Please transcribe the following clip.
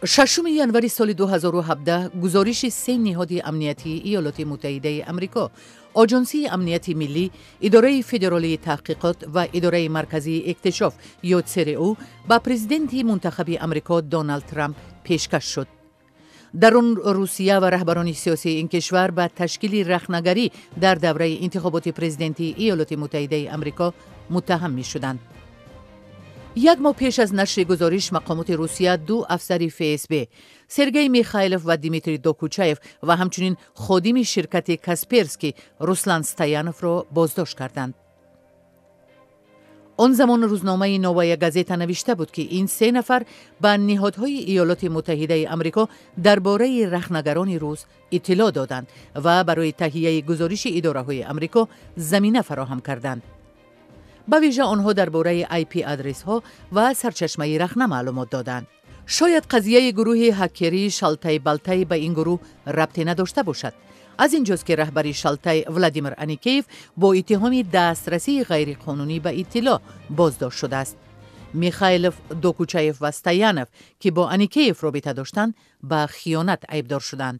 6 январи соли 2017 гузориши се ниҳоди амниятии Иёлоти Муттаҳидаи Амрико, Оҷонсии амнияти миллӣ, Идораи федералии таҳқиқот ва Идораи марказии иктишоф ё ЦРУ ба президенти мунтахаби Амрико Доналд Трамп пешкаш шуд. Дар он Русия ва раҳбарони сиёсии ин кишвар ба ташкили рахнагарӣ дар давраи интихоботи президентии Иёлоти Муттаҳидаи Амрико муттаҳам мешуданд. Як моҳ пеш аз нашри гузориш мақомоти Русия ду афсари ФСБ, Сергей Михайлов ва Дмитрий Докучаев, ва ҳамчунин ходими ширкати Касперский Руслан Стояновро боздошт карданд. Он замон рӯзномаи «Новая газета» навишта буд, ки ин се нафар ба ниҳодҳои Иёлоти Муттаҳидаи Амрико дар бораи рахнагарони рус иттилоъ доданд ва барои таҳияи гузориши идораҳои Амрико замина фароҳам карданд. Ба вижа онҳо дар бораи IP адресҳо ва сарчашмаи рахна маълумот доданд. Шояд қазияи гурӯҳи ҳакерии Шалтай Балтай ба ин гурӯҳ рабте надошта бошад. Аз ин ҷост, ки раҳбари Шалтай Владимир Аникеев бо иттиҳоми дастрасии ғайриқонунӣ ба иттилоъ боздошт шудааст. Михайлов, Докучаев ва Стоянов, ки бо Аникеев робита доштанд, ба хиёнат айбдор шуданд.